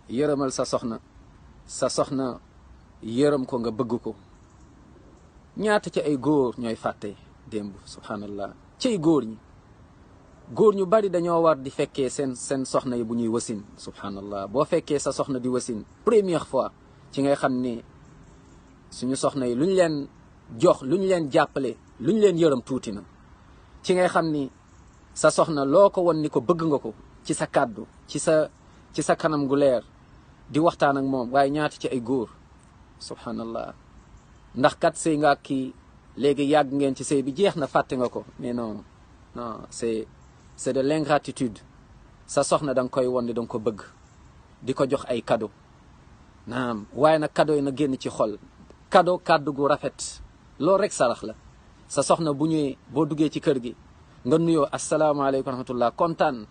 yërëmal sa soxna yërëm ko nga bëgg ko. ñaata ci ay góor ñooy fàtte démb subhanallah ci ay góor ñu bari dañoo war di fekkee seen soxna yi bu ñuy wasin subhanallah. boo fekkee sa soxna di wasin première fois ci ngay xam ni suñu soxna yi lu ñu leen jox, lu ñu leen jàppale, lu ñu leen yërëm tuuti na. ci ngay xam ni sa soxna loo ko won ni ko bëgg nga ko ci sa kàddu, ci sa kanam gu leer, di waxtaan ak moom. waaye ñaata ci ay góor subhanallah, ndax kat sëy nga kii léegi yàgg ngeen ci sëy bi jeex na fàtte nga ko. mais non c'est de l'ingratitude. sa soxna da nga koy won ni da nga ko bëgg, di ko jox ay cadeau. naam, waaye nag cadeau yi na génn ci xol. cadeau kàddu gu rafet loolu rek sarax la. sa soxna bu ñëwee boo duggee ci kër gi nga nuyoo asalaamaaleykum wa rahmatullah, kontaan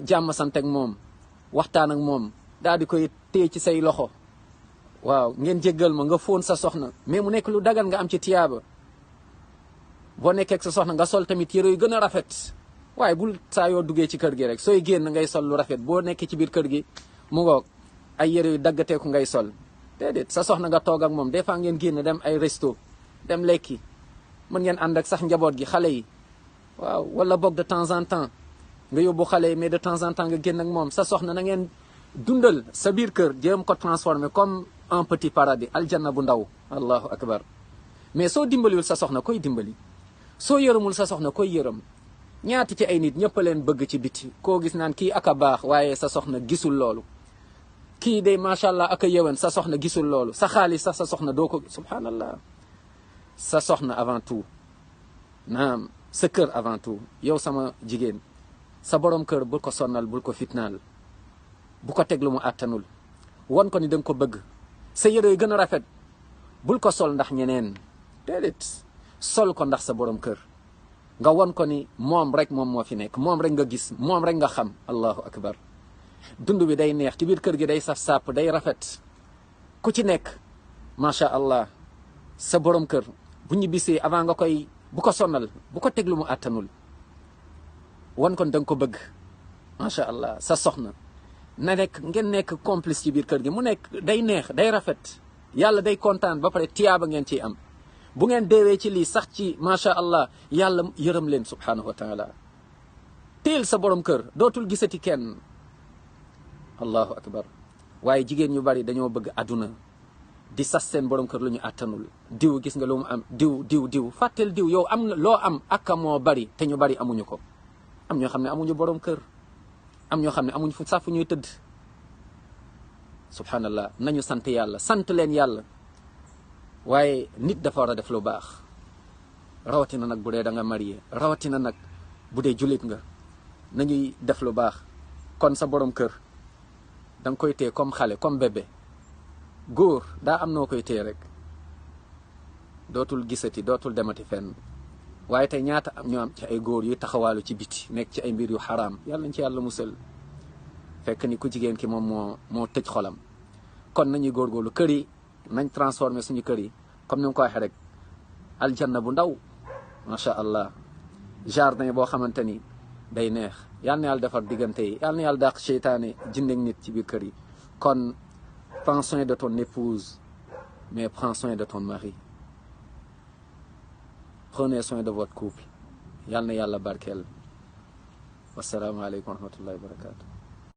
jàmm sant ak moom, waxtaan ak moom, daal di koy téye ci say loxo. waaw ngeen jéggal ma nga fóon sa soxna, mais mu nekk lu dagan nga am ci tiyaaba. boo nekkee ak sa soxna nga sol tamit yére yu gën a rafet. waaye bul saa yoo duggee ci kër gi rek sooy génn ngay sol lu rafet. boo nekkee ci biir kër gi mu ngoog ay yére yu daggateeku ngay sol. déedéet, sa soxna nga toog ak moom des fois ngeen génn dem ay resto, dem lekki, mën ngeen ànd ak sax njaboot gi, xale yi. waaw wala boog de temps en temps nga yóbbu xale yi, mais de temps en temps nga génn ak moom. sa soxna na ngeen dundal sa biir kër, jéem ko transformer comme un petit paradis, aljanna bu ndaw. allahu akbar. mais soo dimbaliwul sa soxna koy dimbali, soo yërëmul sa soxna koy yërëm. ñaati ci ay nit ñëpp leen bëgg ci biti, koo gis naan kii ak a baax, waaye sa soxna gisul loolu. kii de macha allah ak a yëwan, sa soxna gisul loolu. sa xaalis sax sa soxna doo ko, subhanallah. sa soxna avant tout. naam, sa kër avant tout. yow sama jigéen, sa borom kër bul ko sonnal, bul ko fitnaal, bu ko teg lu mu àttanul. won ko ni da nga ko bëgg. sa yére yu gën a rafet bul ko sol ndax ñeneen, déedéet, sol ko ndax sa borom kër. nga won ko ni moom rek moom moo fi nekk, moom rek nga gis, moom rek nga xam. allahu akbar. dund bi day neex ci biir kër gi, day saf sàpp, day rafet. ku ci nekk macha allah. sa borom kër bu ñu bisee avant nga koy, bu ko sonnal, bu ko teg lu mu àttanul. won ko ni da nga ko bëgg macha allah. sa soxna na nekk, ngeen nekk complice ci biir kër gi, mu nekk day neex, day rafet. yàlla day kontaan, ba pare tiyaaba ngeen ciy am. bu ngeen deewee ci lii sax ci macha allah, yàlla yërëm leen subhanahu wa taala. teel sa borom kër, dootul gisati kenn. allahu akbar. waaye jigéen ñu bari dañoo bëgg àdduna, di sas seen borom kër lu ñu àttanul. diw gis nga lu mu am, diw fàtteel diw. yow am na loo am ak moo bari, te ñu bari amuñu ko. am ñoo xam ne amuñu borom kër, am ñoo xam ne amuñu fu sax fu ñuy tëdd. subhanallah. nañu sant yàlla, sant leen yàlla. waaye nit dafa war a def lu baax, rawatina nag bu dee da nga marié, rawatina nag bu dee jullit nga. nañuy def lu baax. kon sa borom kër da nga koy téye comme xale, comme bébé. góor daa am noo koy téye rek, dootul gisati, dootul demati fenn. waaye tey ñaata ñoo am ci ay góor yuy taxawaalu ci biti, nekk ci ay mbir yu xaraam. yàlla nañ ci yàlla musal. fekk ni ku jigéen ki moom moo tëj xolam. kon nañuy góorgóorlu, kër yi nañ transformé suñu kër yi comme ni nga ko waxee rek, aljanna bu ndaw macha allah. jardin boo xamante ni day neex. yal na yàlla defar diggante yi, yal na yàlla dàq seytaane, jinne ak nit ci biir kër yi. kon prends soin de ton épouse, mais prends soin de ton mari. prenez soin de votre couple. yal na yàlla barkeel. wassalaamu aleykum wa rahmatullahi wa barakatuh.